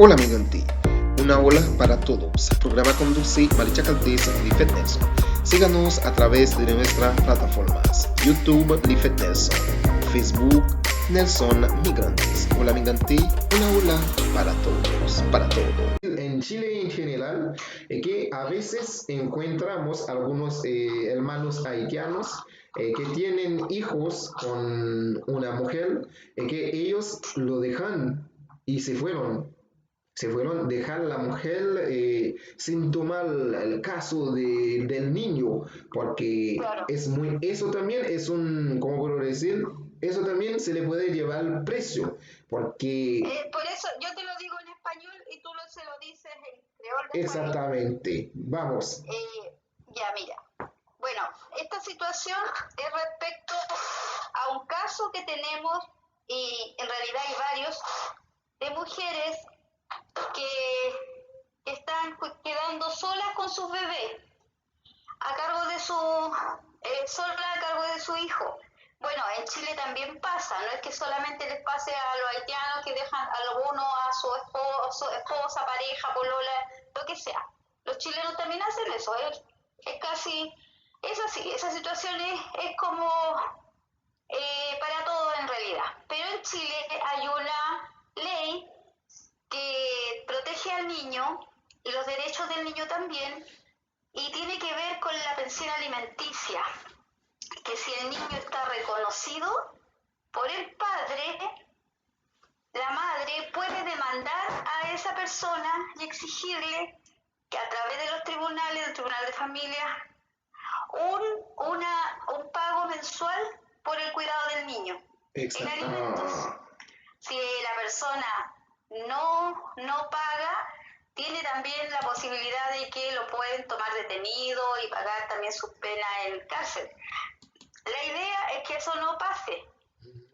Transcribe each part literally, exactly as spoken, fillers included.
Hola mi gente, una ola para todos. Programa conduce Maricha Caldés Lifet Nelson. Síganos a través de nuestras plataformas YouTube Lifet Nelson, Facebook Nelson Migrantes. Hola mi gente, una ola para todos, para todos. En Chile en general, es que a veces encontramos algunos eh, hermanos haitianos eh, que tienen hijos con una mujer, es que ellos lo dejan y se fueron. Se fueron, dejar la mujer eh, sin tomar el caso de, del niño, porque Claro. es muy, eso también es un, ¿cómo puedo decir? Eso también se le puede llevar precio, porque Eh, por eso yo te lo digo en español y tú lo, se lo dices en creol de España. Exactamente, vamos. Eh, ya, mira. Bueno, esta situación es respecto a un caso que tenemos, y en realidad hay varios, de mujeres que, que están cu- quedando solas con sus bebés, a cargo de su, eh, sola a cargo de su hijo. Bueno, en Chile también pasa, no es que solamente les pase a los haitianos que dejan a alguno a su esposo, esposa, pareja, polola, lo que sea. Los chilenos también hacen eso, es, es casi, es así, esa situación es, es como eh, para todo en realidad. Pero en Chile hay una ley que protege al niño y los derechos del niño también, y tiene que ver con la pensión alimenticia, que si el niño está reconocido por el padre, la madre puede demandar a esa persona y exigirle que a través de los tribunales, del tribunal de familia, un, una, un pago mensual por el cuidado del niño en alimentos. Exacto. Si la persona no, no paga, tiene también la posibilidad de que lo pueden tomar detenido y pagar también su pena en cárcel. La idea es que eso no pase,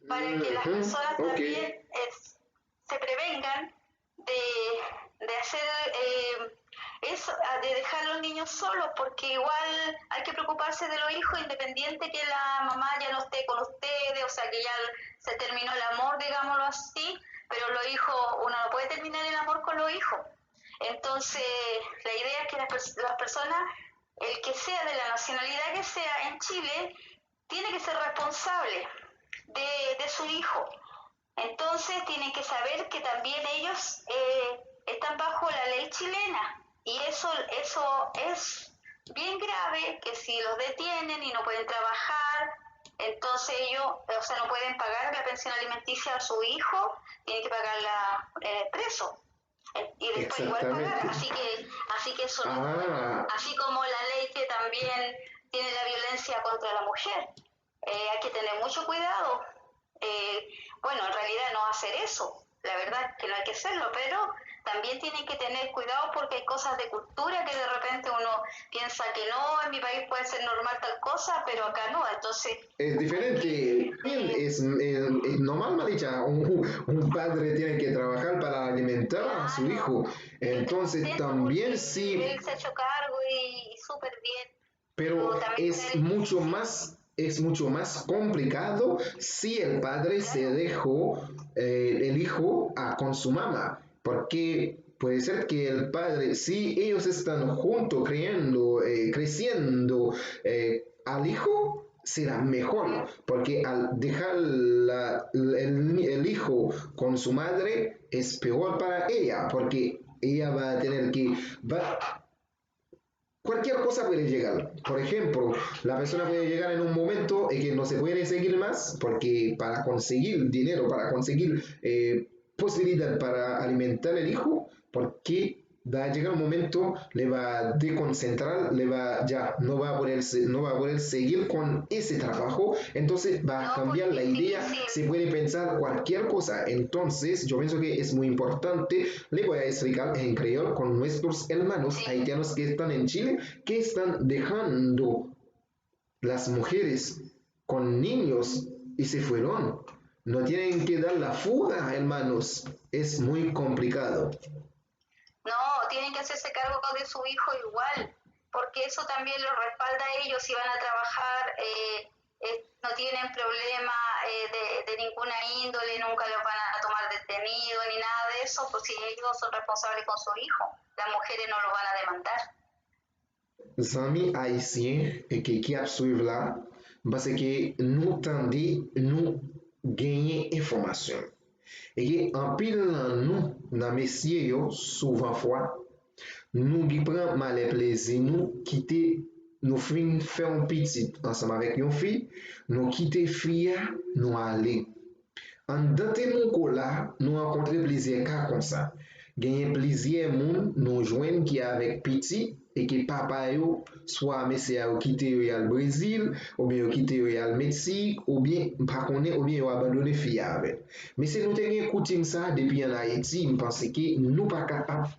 para que las personas también eh, se prevengan de, de hacer eh, eso, ah, de dejar a los niños solos, porque igual hay que preocuparse de los hijos independiente que la mamá ya no esté con ustedes, o sea que ya se terminó el amor, digámoslo así, pero los hijos, uno no puede terminar el amor con los hijos. Entonces, la idea es que las, pers- las personas, el que sea de la nacionalidad que sea en Chile, tiene que ser responsable de, de su hijo. Entonces tienen que saber que también ellos eh, están bajo la ley chilena y eso, eso es bien grave, que si los detienen y no pueden trabajar, entonces ellos, o sea, no pueden pagar la pensión alimenticia a su hijo, tienen que pagarla eh, preso. Eh, y después igual pagar. Exactamente. Así que, así que eso no es bueno. Ah, Así como la ley que también tiene la violencia contra la mujer. Eh, hay que tener mucho cuidado. Eh, bueno, en realidad no hacer eso. La verdad es que no hay que hacerlo, pero también tienen que tener cuidado porque hay cosas de cultura que de repente uno piensa que no, en mi país puede ser normal tal cosa, pero acá no. Entonces, es diferente. También es, es, es normal, Maricha. Un, un padre tiene que trabajar para alimentar a su claro, hijo. Él está Entonces, contento también porque sí, él se ha hecho cargo y, y súper bien. pero Pero también es está mucho difícil. Más, es mucho más complicado si el padre se Claro. Dejó eh, el hijo a, con su mamá, porque puede ser que el padre, si ellos están juntos creando, eh, creciendo eh, al hijo, será mejor, porque al dejar la- el, el hijo con su madre es peor para ella, porque ella va a tener que, va, cualquier cosa puede llegar. Por ejemplo, la persona puede llegar en un momento en que no se puede seguir más, porque para conseguir dinero, para conseguir eh, posibilidad para alimentar el hijo, porque va a llegar un momento, le va a desconcentrar, le va, ya, no va a poder, se- no va a poder seguir con ese trabajo, entonces va a No, cambiar la porque es idea, difícil. Se puede pensar cualquier cosa. Entonces, yo pienso que es muy importante, le voy a explicar en creol con nuestros hermanos Sí. Haitianos que están en Chile, que están dejando las mujeres con niños y se fueron. No tienen que dar la fuga, hermanos. Es muy complicado. No, tienen que hacerse cargo de su hijo igual, porque eso también los respalda a ellos si van a trabajar, eh, eh, no tienen problema eh, de, de ninguna índole, nunca los van a tomar detenido ni nada de eso, pues si ellos son responsables con su hijo, las mujeres no lo van a demandar. Zanmi ayisyen ki ap swiv la, m panse ke nou tande, nou genyen enfòmasyon. E ke anpil nan nou, nan mesye yo, souvan fwa, nou gen pran malè plezi nou kite nou fin fè yon pitit ansanm avèk yon fi, nou kite fi a, nou ale. Anndan Temuco la, nou rankontre plizyè ka konsa. Genyen plizyè moun nou jwenn ki avèk pitit e ke papa yo swa mesye a yo kite yo y al Brezil, oubyen yo kite yo y al Meksik, oubyen m pa konnen, oubyen yo abandone fi a avè l. Mesye, nou te gen koutim sa depi ann Ayiti, m panse ke nou pa ka ap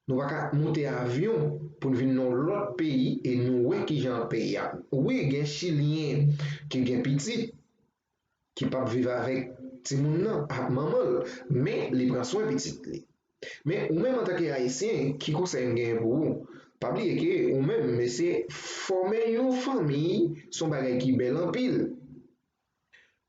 nou pa ka moute avyon pou n vin nan yon lòt peyi e nou wè kijan peyi a. Wi, gen chilyen ki gen pitit ki p ap viv avèk timoun nan, ak manman l, men li pran swen pitit li. Men ou menm antanke ayisyen, ki konsèy m genyen pou ou? Pa bliye ke ou menm, mesye, fòme yon fanmi se yon bagay ki bèl anpil.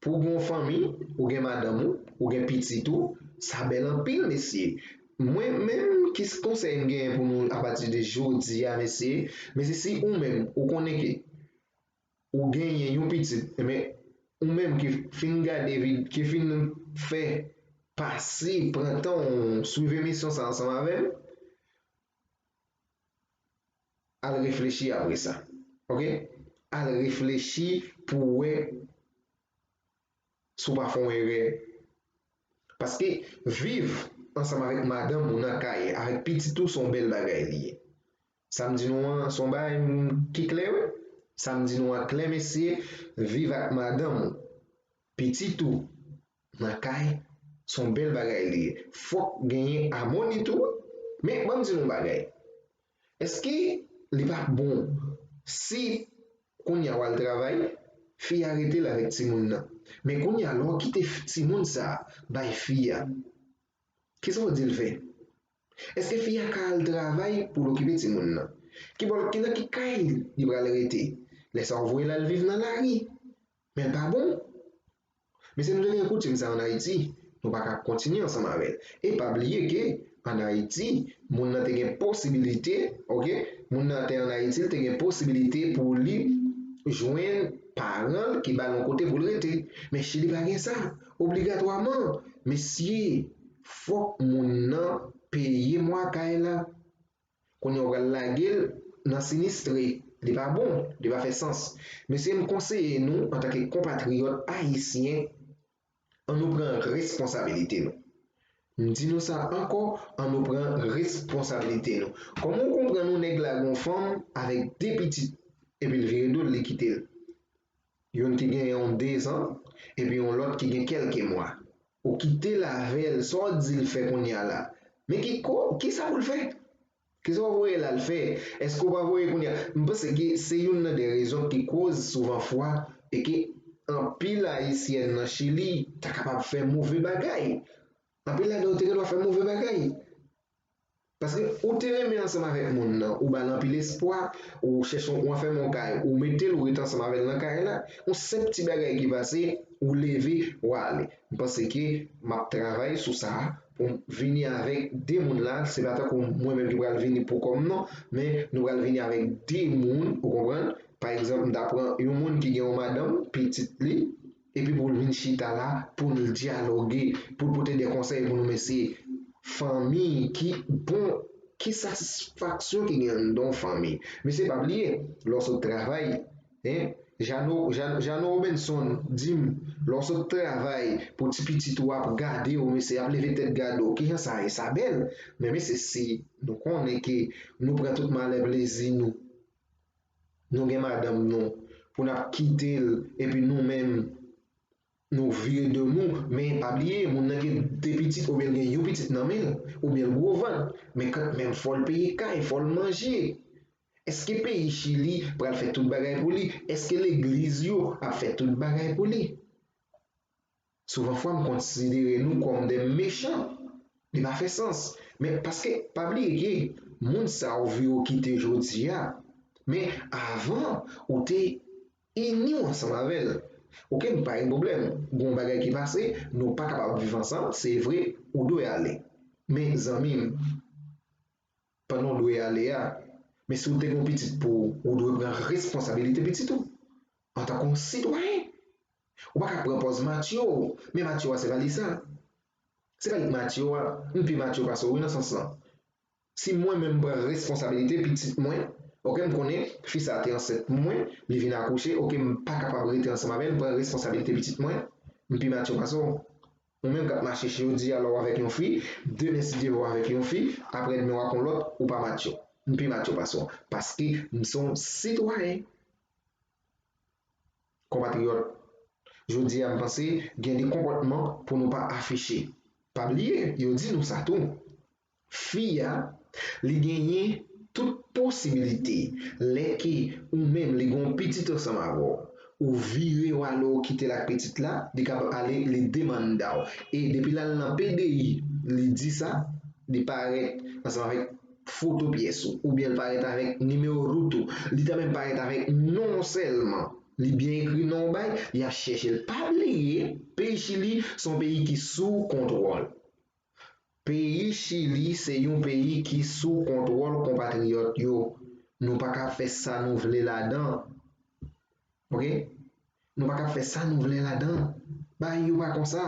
Pou w gen yon fanmi, ou gen madanm ou, ou gen pitit ou, sa bèl anpil, mesye. Mwen menm, ki konsèy m genyen pou nou apati de jodi a, mesye? Mesye, si ou menm, ou konnen ke ou genyen yon pitit, men ou menm ki fin gade vid, ki fin fè pase, pran tan w swiv emisyon sa ansanm avè m, al reflechi apre sa. Oke? Al reflechi pou w wè si w pa fè yon erè. Paske viv ansanm avèk madanm ou nan kay, avèk pitit ou, se yon bèl bagay li ye. Sa m di nou an, se yon bagay ki klè, wi. Sa m di nou an klè, mesye, viv ak madanm ou, pitit ou, nan kay, se yon bèl bagay li ye. Fòk genyen amoni tou, wi. Men, ban m di nou yon bagay. Èske li p ap bon si kounye a w al travay, fi a rete l avèk timoun nan? Men kounye a, lè w kite timoun sa a bay fi a, kisa w di l fè? Èske fi a ka al travay pou l okipe timoun nan? Ki bò, ki nan ki kay li pral rete? Lè sa a, w voye l al viv nan lari. Men l pa bon. Mesye, nou te gen koutim sa ann Ayiti, nou pa ka kontinye ansanm avè l. E pa bliye ke ann Ayiti, moun nan te gen posibilite, oke, moun nan te ann Ayiti, l te gen posibilite pou li jwenn paran l ki ba l yon kote pou l rete. Men Chili pa gen sa. Obligatwaman, mesye, fòk moun nan peye mwa kay la. Kounye a w pral lage l nan sinistre. Li pa bon, li pa fè sans. Mesye, m konseye nou, antanke konpatriyòt ayisyen, ann nou pran responsabilite nou. M di nou sa ankò, ann nou pran responsabilite nou. Kòman w konprann yon nèg lage yon fanm avèk de pitit, epi l vire do l, li kite l? Youn ki gen yon dezan, epi yon lòt ki gen kèlke mwa. Ou kite l avè l, sa w di l fè kounye a la? Men ki ko, kisa pou l fè? Kisa w voye l al fè? Èske w pa voye kounye a? M panse ke se youn nan de rezon ki koz souvan fwa e ke anpil ayisyèn nan Chili ta kapab fè move bagay. Anpil ladan yo te gen dwa fè move bagay. Paske ou te renmen ansanm avèk moun nan, ou ba l anpil espwa, ou chèche yon, ou anfèmen yon kay, ou mete l, ou ret ansanm avè l nan kay la, yon senp ti bagay ki pase, ou leve, ou ale. M panse ke m ap travay sou sa a pou m vini avèk de moun la. Se pa tankou mwen menm ki pral vini pou kò m non, men nou pral vini avèk de moun, ou konprann? Pa egzanp, m ta pran yon moun ki gen yon madanm, pitit li, epi pou l vin chita la, pou l dyaloge, pou l pote de konsèy pou nou, mesye. Fanmi, ki bon, ki satisfaksyon ki gen anndan yon fanmi? Mesye, pa bliye, lè w sot travay, en, Jano, Jan, Jano Robinson di m, lè w sot travay, pou ti pitit ou ap gade w, mesye, ap leve tèt gade w, kijan sa ye? Sa bèl. Men mesye, si nou konnen ke nou pran tout malè plezi nou, nou gen madanm nou, pou n ap kite l, epi nou menm, nou vire do nou, men pa bliye, moun nan gen de pitit, oubyen l gen yon pitit nan men l, oubyen l gwo vant, men kanmenm, fò l peye kay, fò l manje. Èske peyi Chili pral fè tout bagay pou li? Èske legliz yo ap fè tout bagay pou li? Souvan fwa, m konsidere nou kòm de mechan. Li pa fè sans. Men paske, pa bliye ke moun sa w vire w kite jodi a, men avan, ou te ini w ansanm avè l. Ok, m pa gen pwoblèm. Gon bagay ki pase, nou pa kapab viv ansanm, se vre, ou dwe ale. Men zanmi m, pandan w dwe ale a, men si w te gen yon pitit pou ou, ou dwe pran responsabilite pitit ou. Antanke yon sitwayen, ou pa ka pran pòz matyo, men matyo a se pa li sa. Se pa li k matyo a, m pi matyo pase w wi nan sans lan. Si mwen menm m pran responsabilite pitit mwen, ok, m konnen fi sa te ansent pou mwen, li vin akouche, ok, m pa kapab rete ansanm avè l, m pran responsabilite pitit mwen, m pi matyo pase w. Ou menm k ap mache jodi a la w avèk yon fi, demen si Dye vle w avèk yon fi, aprè demen w ak yon lòt, ou pa matyo. M pi matyo pase w, paske m se yon sitwayen. Konpatriyòt, jodi a m panse gen de konpòtman pou nou pa afiche. Pa bliye, yo di nou sa tou. Fi a, li genyen tout posibilite. Lè ke ou menm li gen yon pitit ansanm avè w, ou vire w ale ou kite l ak pitit la, li kapab ale li demanda w. E depi l al nan P D I, li di sa, li parèt ansanm avèk foto pyès ou, oubyen l parèt avèk nimewo wout ou, li ta menm parèt avèk non w sèlman. Li byen ekri non w bay, y ap chèche l. Pa bliye, peyi Chili se yon peyi ki sou kontwòl. Peyi Chili se yon peyi ki sou kontwòl konpatriyòt yo. Nou pa ka fè sa nou vle ladan. Ok? Nou pa ka fè sa nou vle ladan. Bagay yo pa konsa.